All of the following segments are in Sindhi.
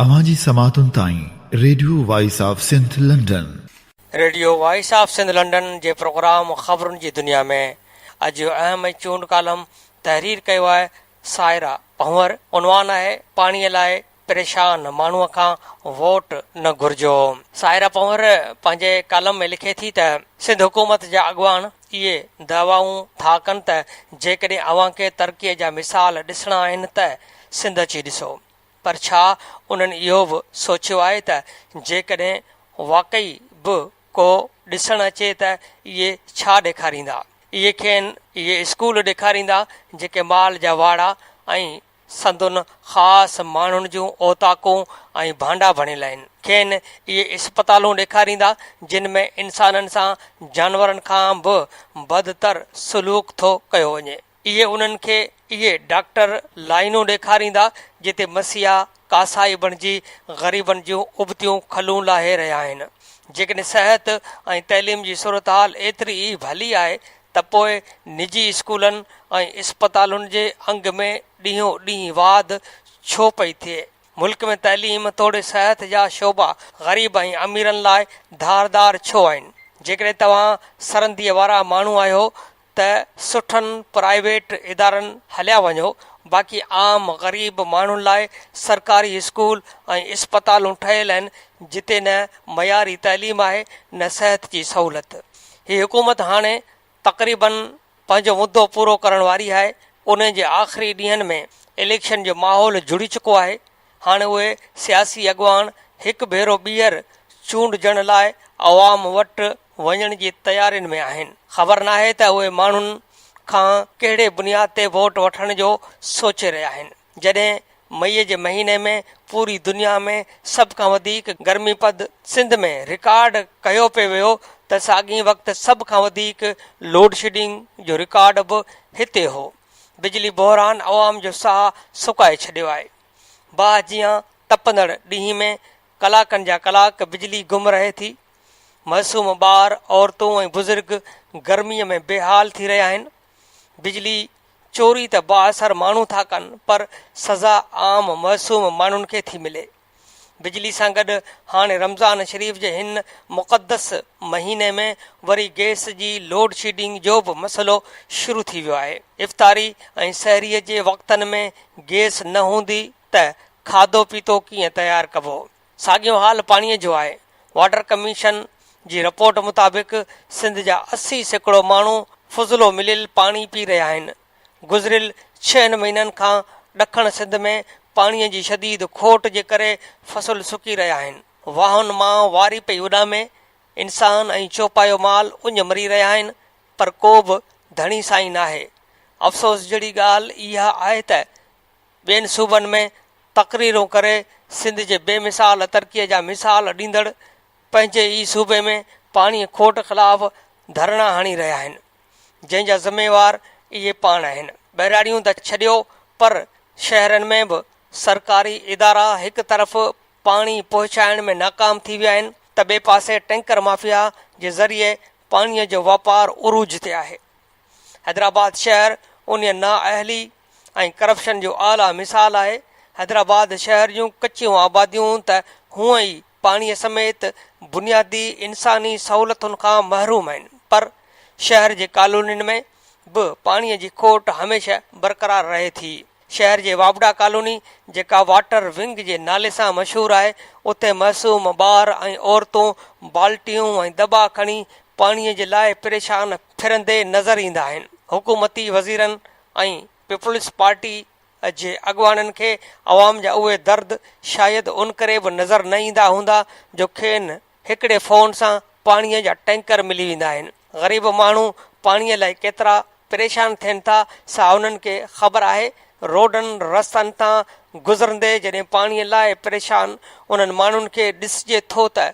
اوهان جي سماعتن تائين radio voice of Sindh London. Radio voice of Sindh London جي پروگرام خبرن جي دنيا ۾ اڄ جو اهم ۽ چونڊ ڪالم تحرير ڪيو آهي سائره پنهور عنوان آهي پاڻي لاء پريشان ماڻهو کان ووٽ نه گهرجو. سائره پنهور پنهنجي ڪالم ۾ لکي ٿي ته سنڌ حڪومت جا اڳواڻ اهي دعوائون ٿا ڪن ته جيڪڏهن اوهان کي ترقي جا مثال ڏسڻا آهن ته سنڌ اچي ڏسو پر ڇا انهن اهو به سوچيو آهي ته جيڪڏهن واقعي به ڪو ڏسڻ اچي ته اهي ڇا ڏيکاريندا؟ اهي کين اهي اسڪول ڏيکاريندا جيڪي مال جا واڙا ۽ سندن خاص ماڻهن جون اوطاقون ۽ ڀانڊا بڻيل آهن. کين اهي اسپتالون ڏيکاريندا جن ۾ انسانن سان جانورن کان به بدتر سلوڪ ٿو ڪيو وڃي. اهي انهن کي اهي ڊاڪٽر لائينون ڏيکاريندا جتي مسيحا ڪاسائي بڻجي غريبن جون ابتيون کلون لاهي رهيا آهن. جيڪڏهن صحت ۽ تعليم جي صورتحال ايتري ئي ڀلي آهي ته پوء نجي اسڪولن ۽ اسپتالن جي انگ ۾ ڏينهون ڏينهن واڌ ڇو پئي ٿئي؟ ملڪ ۾ تعليم توڙي صحت جا شعبا غريب ۽ اميرن لاء ڌار ڌار ڇو آهن؟ جيڪڏهن توهان سرنديء وارا ماڻهو آهيو ته سٺن پرائيويٽ ادارن هليا وڃو، باقي عام غريب ماڻهن لاء سرڪاري اسڪول ۽ اسپتالون ٺهيل آهن جتي نه معياري تعليم آهي نه صحت جي سهولت. هي حڪومت هاڻي تقريبن پنهنجو مدو پورو ڪرڻ واري آهي، انهي جي آخري ڏينهن ۾ اليڪشن جو ماحول جڙي چڪو آهي، هاڻي اهي سياسي اڳواڻ هڪ ڀيرو ٻيهر چونڊجڻ لاء عوام وٽ وڃڻ جي تيارين ۾ آهن. خبر ناهي ته اهي ماڻهن کان ڪهڙي بنياد تي ووٽ وٺڻ جو سوچي رهيا آهن. جڏهن مئي جي مهيني ۾ پوري دنيا ۾ سڀ کان وڌيڪ گرمي پد سنڌ ۾ رڪارڊ ڪيو پئي ويو ته ساڳئي وقت سڀ کان وڌيڪ لوڊشيڊنگ جو رڪارڊ به هتي هو. بجلي بحران عوام جو ساهه سڪائي ڇڏيو آهي. باهه جيان تپندڙ ڏينهن ۾ ڪلاڪن جا ڪلاڪ بجلي گم رهي ٿي. معصوم ٻار، عورتون ۽ بزرگ گرميء ۾ بيحال ٿي رهيا آهن. بجلي چوري ته بااثر ماڻهو ٿا ڪن پر سزا عام معصوم ماڻهن کي ٿي ملي. بجلي سان گڏ هاڻي رمضان شريف جي هن مقدس مهيني ۾ وري گئس جي لوڊشيڊنگ جو به مسئلو شروع ٿي ويو آهي. افطاري ۽ سحريء جي وقتن ۾ گئس نه هوندي ته کاڌو پيتو ڪيئن تيار ڪبو؟ ساڳيو حال پاڻي جو آهي. واٽر ڪميشن جي رپورٽ مطابق سنڌ جا 80% ماڻهو فضلو مليل پاڻي پي رهيا آهن. گذريل ڇهن مهينن کان ڏکڻ سنڌ ۾ پاڻي جي شديد کوٽ جي ڪري فصل سڪي رهيا آهن. واهن مان واري پئي اڏامي، انسان ۽ چوپايو مال اڃ مري رهيا آهن پر ڪو به ڌڻي سائين ناهي. افسوس جهڙي ڳالهه اها آهي ته ٻين صوبن ۾ تقريرون ڪري سنڌ جي بي مثال ترقي جا مثال ڏيندڙ پنهنجي ئي صوبي ۾ پاڻي کوٽ خلاف ڌرڻا هڻي رهيا آهن جنهن جا ذميوار اهي پاڻ آهن. ٻهراڙيون ته ڇڏيو پر شهرن ۾ به سرڪاري ادارا هڪ طرف پاڻي پهچائڻ ۾ ناڪام ٿي ويا آهن ته ٻئي پاسي ٽينڪر مافيا جي ذريعي پاڻي جو واپار عروج تي آهي. حيدرآباد شهر انهيء نااهلي ۽ ڪرپشن جو اعليٰ مثال آهي. حيدرآباد شهر جون ڪچيون آباديون ته هونء ئي پاڻيء سميت بنيادي انساني سهولتن کان محروم آهن پر شهر جي ڪالونين ۾ به پاڻيء جي کوٽ هميشه برقرار رهي ٿي. شهر جي واپڊا ڪالوني جيڪا واٽر ونگ جي نالي سان مشهور آهي اتي معصوم ٻار ۽ عورتون بالٽيون ۽ دٻا کڻي پاڻيء جي لاء پريشان ڦرندي نظر ايندا آهن. حڪومتي وزيرن ۽ پيپلز پارٽي جي اڳواڻن کي عوام جا اهي درد شايد ان ڪري به نظر نه ايندا هوندا جو کين هڪڙي فون سان پاڻيء جا ٽينڪر ملي ويندا آهن. غريب ماڻهو پاڻيء لاء ڪيترا پريشان ٿين ٿا سا انهن کي خبر آهي. روڊن رستن تان گذرندي جڏهن پاڻيء لاء پريشان انهن ماڻهن کي ڏسجي ٿو ته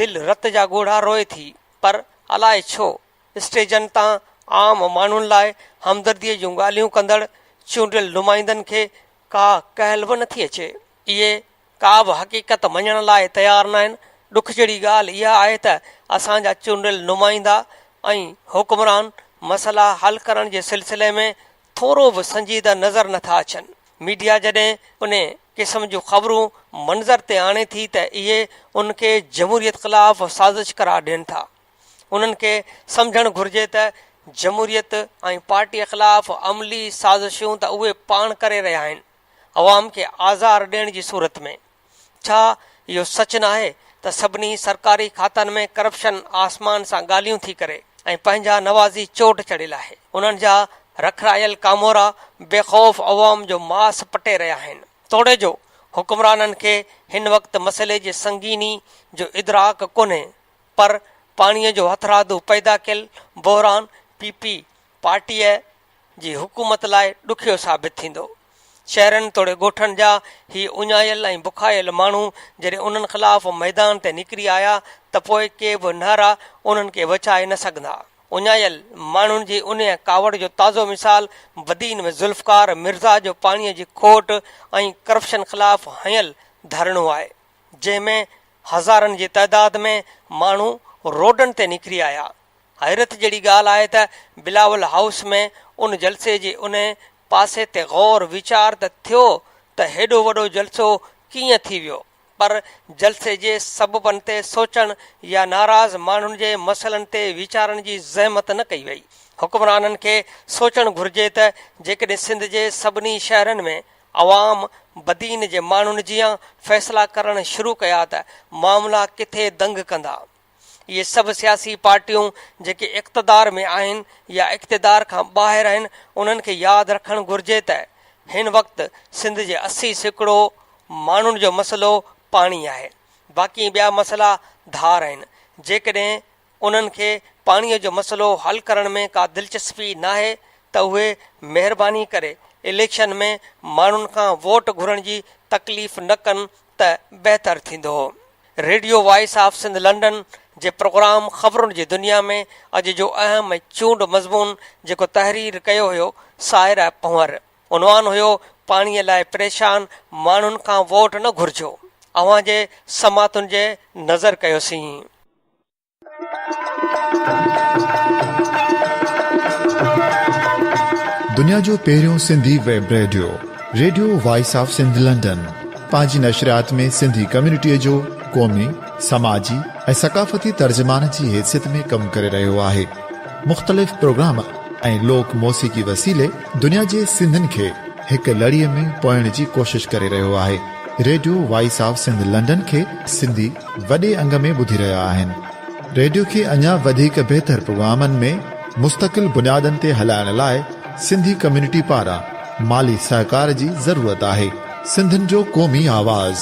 دل رت جا ڳوڙها روئي ٿي پر الائي ڇو اسٽيجن تان عام ماڻهن لاء همدرديء جون ڳالهيون ڪندڙ چونڊيل نمائندن کي ڪا ڪهل به نٿي اچي. اهي ڪا به حقيقت مڃڻ لاء تيار ناهن. ڏک جهڙي ڳالهه اها آهي ته اسان جا چونڊيل نمائندا ۽ حڪمران مسئلا حل ڪرڻ جي سلسلي ۾ ٿورو به سنجيده نظر نٿا اچن. ميڊيا جڏهن ان. قسم جون خبرون منظر تي آڻي ٿي ته اهي ان کي جمهوريت خلاف سازش قرار ڏين ٿا. انهن کي سمجهڻ گهرجي ته جمهوريت ۽ پارٽي خلاف عملي سازشون ته اهي پاڻ ڪري رهيا آهن، عوام کي آزار ڏيڻ جي صورت ۾. ڇا اهو سچ ناهي ته سڀني سرڪاري کاتن ۾ ڪرپشن آسمان سان ڳالهيون ٿي ڪري ۽ پنهنجا نوازي چوٽ چڙهيل آهي. انهن جا رکرايل ڪامورا بي خوف عوام جو ماس پٽي رهيا آهن. توڙي جو حڪمرانن کي هن وقت مسئلي جي سنگيني جو ادراڪ ڪونهي پر پاڻي جو هٿرادو پيدا ڪيل بحران پي پي پارٽيء جي حڪومت لاء ڏکيو ثابت ٿيندو. شهرن توڙي ڳوٺن جا هي اڃايل ۽ بکايل ماڻهو جڏهن انهن خلاف ميدان تي نڪري آيا ته پوء ڪي به نعرا انهن کي بچائي نه سگهندا. اڃايل ماڻهن جي انهيء ڪاوڙ جو تازو مثال بدين ۾ ذوالفقار مرزا جو پاڻيء جي کوٽ ۽ ڪرپشن خلاف هنيل ڌرڻو آهي، جنهن ۾ هزارن جي تعداد ۾ ماڻهو روڊن تي نڪري آيا. حيرت جهڙي ڳالهه آهي ته بلاول هائوس ۾ ان جلسي جي انهي پاسي تي غور ويچار ته ٿيو ته هيڏو وڏو جلسو ڪيئن ٿي ويو پر جلسي جي سببن تي سوچڻ يا ناراض ماڻهن جي مسئلن تي ويچارڻ جي زحمت نه ڪئي وئي. حڪمرانن کي سوچڻ گهرجي ته جيڪڏهن سنڌ جي سڀني شهرن ۾ عوام بدين جي ماڻهن جيان فيصلا ڪرڻ شروع ڪيا ته معاملا ڪٿي دنگ ڪندا. اهي سڀ سياسي پارٽيون جيڪي اقتدار ۾ آهن يا اقتدار کان ٻاهر آهن انهن کي ياد رکڻ گهرجي ته هن وقت سنڌ جي 80% ماڻهن جو مسئلو پاڻي آهي باقي ٻيا مسئلا ڌار آهن جيڪڏهن انهن کي پاڻي جو مسئلو حل ڪرڻ ۾ ڪا دلچسپي ناهي ته اهي مهرباني ڪري اليڪشن ۾ ماڻهن کان ووٽ گهرڻ جي تڪليف نه ڪن ته بهتر ٿيندو. Radio voice of Sindh London جي پروگرام خبرن جي دنيا ۾ اڄ جو اهم ۽ چونڊ مضمون جيڪو تحرير ڪيو هيو سائره پنهور عنوان هيو پاڻي لاء پريشان ماڻهن کان ووٽ نه گهرجو اوهان جي سماعتن جي نظر ڪيوسين. دنيا جو پهريون Sindhi web radio, radio voice of Sindh London, پنهنجي نشريات ۾ سنڌي ڪميونٽيء جو قومي، سماجي ۽ ثقافتي ترجمان جي حيثيت ۾ ڪم ڪري رهيو آهي. مختلف پروگرام ۽ لوڪ موسيقي وسيلي دنيا جي سنڌين کي هڪ لڙيء ۾ پوئڻ جي ڪوشش ڪري رهيو آهي. Radio voice of Sindh London کي سنڌي وڏي انگ ۾ ٻڌي رهيا آهن. ريڊيو کي اڃا وڌيڪ بهتر پروگرامن ۾ مستقل بنيادن تي هلائڻ لاء سنڌي ڪميونٽي پاران مالي سهڪار جي ضرورت آهي. سنڌين جو قومي آواز،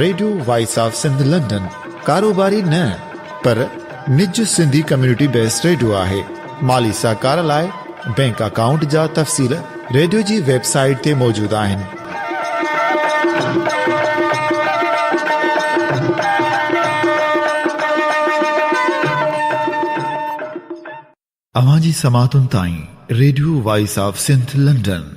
radio voice of Sindh London ڪاروباري نه پر نج سنڌي ڪميونٽي بيسڊ ريڊيو آهي. مالي سهڪار لاء بينڪ اڪائونٽ جا تفصيل ريڊيو جي ويب سائيٽ تي موجود آهن. اوهان جي سماعتن تائين radio voice of Sindh London.